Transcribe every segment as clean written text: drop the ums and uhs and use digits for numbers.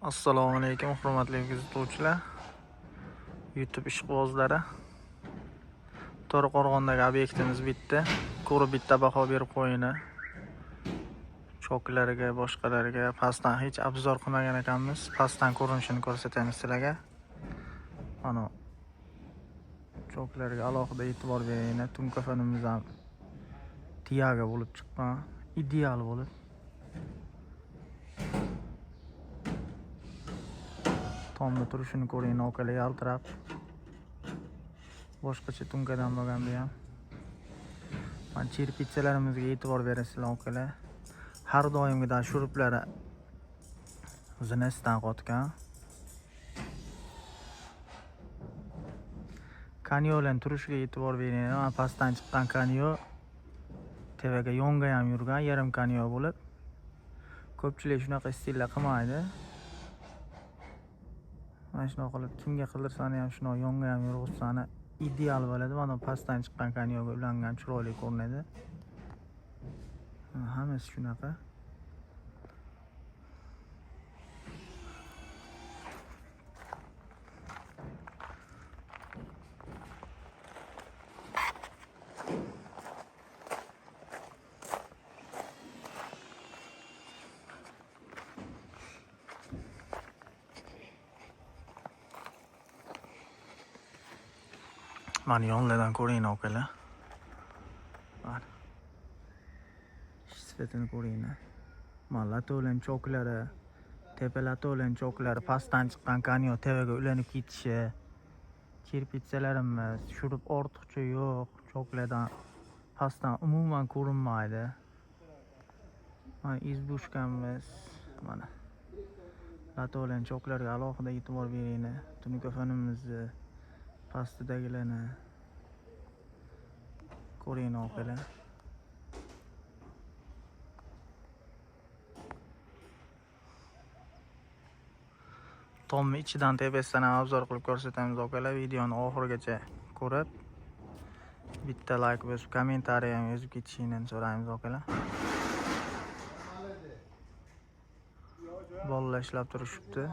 Assalomu alaykum hurmatli kuzatuvchilar. YouTube ishqibozlari. To'raqo'rg'ondagi obyektimiz bitta. Ko'rib bitta baho berib qo'yinglar. Choklariga, boshqalariga pastdan hech obzor qilmagan ekanmiz. Pastdan ko'rinishini ko'rsatamiz sizlarga. Mana choklarga alohida e'tibor beringlar. Tumkafanimiz ham Tiago bo'lib chiqqan, ideal bo'lib. Tomda turishini ko'ring, okalar yaltirab. Boshqacha tunkadan bo'lgan bu ham. Mana cherpitsalarimizga e'tibor berasizlar okalar. Har doimgidan shuruplari zinasidan qotgan. Kanyolarning turishiga e'tibor beringlar. Mana pastdan chiqqan kanyo tepaga yonga ham yurgan, yarim kanyo bo'lib. Ko'pchilik shunaqa stilda qilmaydi. Mana shunaqa qilib kimga qildirsani ham shunaqa yonga ham yurg'izsani ideal bo'ladi. Mana pastdan chiqqan kanyoga ulangan chiroyli ko'rinadi. Hammasi shunaqa. Mana yonlardan ko'ring okalar. Mana. Sifatini ko'ringlar. Mana latolan choklari, tepa latolan choklari pastdan chiqqan kanyo tepaga ulanib ketishi. Kirpitsalarimiz shurup ortiqcha yo'q, choklardan pastdan umuman ko'rinmaydi. Mana izbushkamiz, mana. Latolan choklarga alohida e'tibor beringlar. Tunikafanimizni pastidagilarni ko'ring okalar. Tomni ichidan tepasidan ham obzor qilib ko'rsatamiz okalar. Videoni oxirigacha ko'rib, bitta like bosib, kommentariy ham yozib ketishinglarni so'raymiz okalar. Bolalar ishlab turishibdi.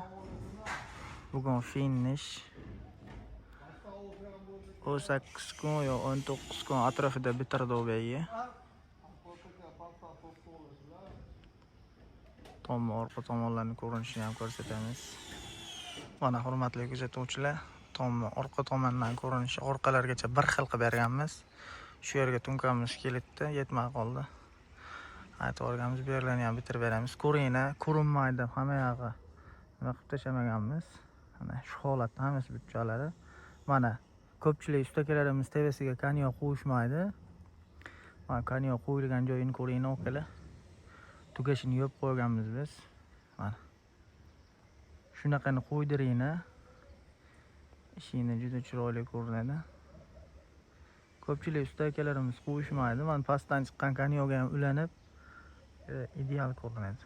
Bugun finish. 18 kun yo 19 kun atrofida bitirdi u begi. Tomni orqa tomonlarini ko'rinishini ham ko'rsatamiz. Mana hurmatli kuzatuvchilar, tomni orqa tomonidan ko'rinishi orqalargacha bir xil qilib berganmiz. Shu yerga tunkamiz kelibdi, yetmay qoldi. Aytib yuborganmiz, bu yerlarni ham bitirib beramiz. Ko'ringlar, ko'rinmaydi deb hamma yog'i nima qilib tashlamaganmiz. Mana shu holatda hammasi butchalari. Mana ko'pchilik ustakalarimiz tepasiga kanyo qo'yishmaydi. Mana kanyo qo'yilgan joyini ko'ringlar okalar. Tugashini yopib qo'yganmiz biz. Mana. Shunaqani qo'ydiringlar. Ishingni juda chiroyli ko'rinadi. Ko'pchilik usta akalarimiz qo'yishmaydi. Mana pastdan chiqqan kanyoga ham ulanib, ideal ko'rinadi.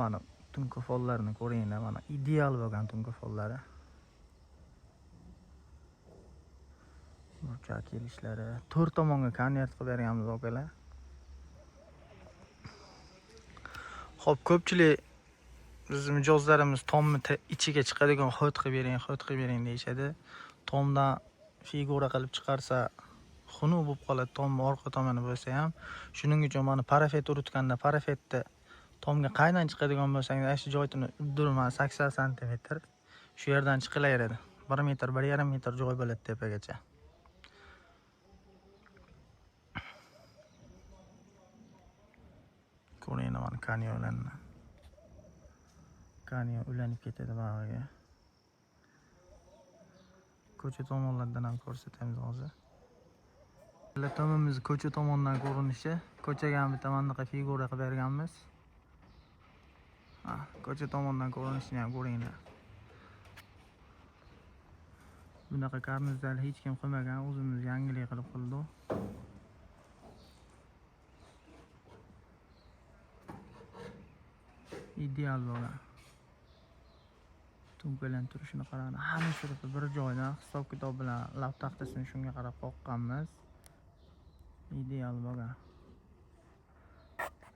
Mana tunka follarini ko'ringlar. Mana ideal bo'lgan tunka follari. Burchak kelishlari. To'rt tomonga konvert qilib berganmiz okalar. Xo'p, ko'pchilik bizni mijozlarimiz tomni ichiga chiqadigan xot qilib bering, xot qilib bering deyishadi. Tomdan figura qilib chiqarsa xunuk bo'lib qoladi, tomni orqa tomoni bo'lsa ham. Shuning uchun mana parafet uritganda parafetni tomga qaydan chiqadigan bo'lsangiz, ana shu joyini uddirma 80 santimetr shu yerdan chiqilaveradi. 1 metr, 1,5 metr joy bo'ladi tepagacha. Ko'ringlar mana kanyolarni. Kanyo ulanib ketadi bag'iga. Ko'cha tomonlardan ham ko'rsatamiz hozir. Tomimiz ko'cha tomondan ko'rinishi. Ko'chaga ham bitta mana bunaqa figura qilib berganmiz. Ha, ko'cha tomondan ko'rinishini ham ko'ringlar. Bunaqa karnizlar hech kim qilmagan, o'zimiz yangilik qilib qildik. Ideal bo'lgan. Tunkalarning turishini qarang. Hamma shurupi bir joydan hisob kitob bilan lab taxtasini shunga qarab qoqqanmiz. Ideal bo'lgan.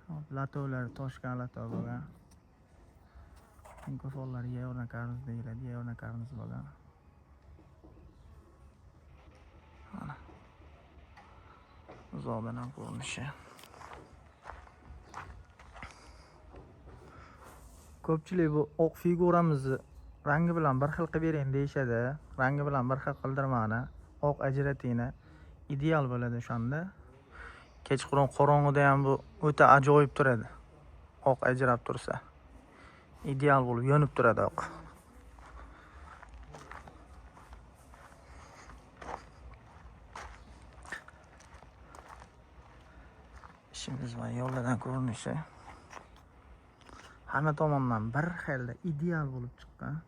Hop, latovlar toshgan latov bo'lgan. Tinkofollari yerona karniz deyiladi, yerona karniz bo'lgan. Mana. Uzoqdan ham ko'rinishi. Ko'pchilik bu oq figuramizni rangi bilan bir xil qilib bering deyishadi. Rangi bilan bir xil qildirmani, oq ajratingni, ideal bo'ladi o'shanda. Kechqurun qorong'ida ham bu o'ta ajoyib turadi. Oq ajrab tursa. Ideal bo'lib yonib turadi oq. Ishimiz va yo'ldan ko'rinishi. Hamma tomondan bir xilda ideal bo'lib chiqqan.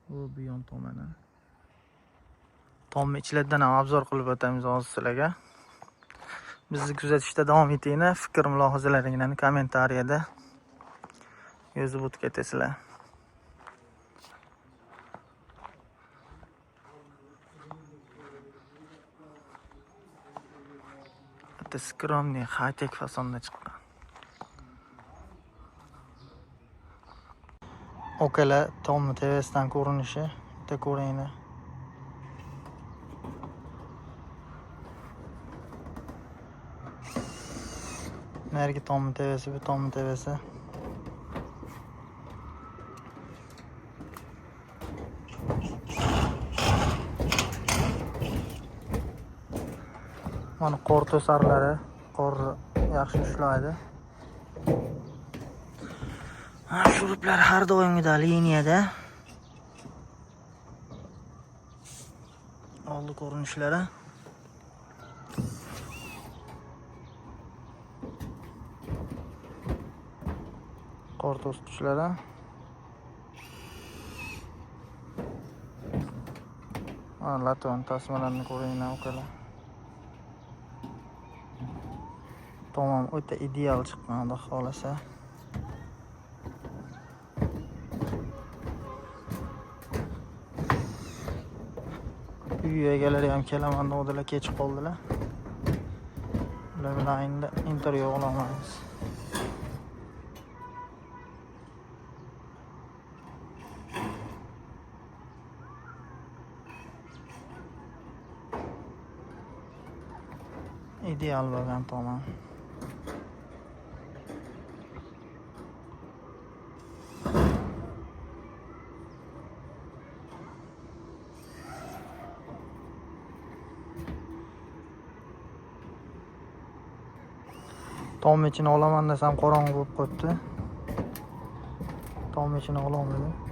Bu yon tomoni. Tomni ichilaridan ham obzor qilib o'tamiz hozir sizlarga. Bizni kuzatishda davom etinglar. Fikr mulohazalaringlarni kommentariyada yozib o'tib ketasizlar. Bitta skromniy high-tech fasonda chiqqan. Okalar tomni tepasidan ko'rinishi, bitta ko'ringlar. Narigi tomni tepasi, bu tomni tepasi. Mana qor to'sarlari, qorni yaxshi ushlaydi. Ha, shuruplar har doimgidek liniyada. Oldi ko'rinishlari. Qor to'sqichlari. Mana laton tasmalarni ko'ringlar ukalar. Tamom, o'ta ideal chiqqan, xudo xolasa. Uy egalari ham kelaman dedilar, kech qoldilar. Ular bilan endi intervyu olamiz. Ideal bo'lgan tomon. Tom ichini olaman desam qorong'u bo'lib qolibdi. Tom ichini ololmadim.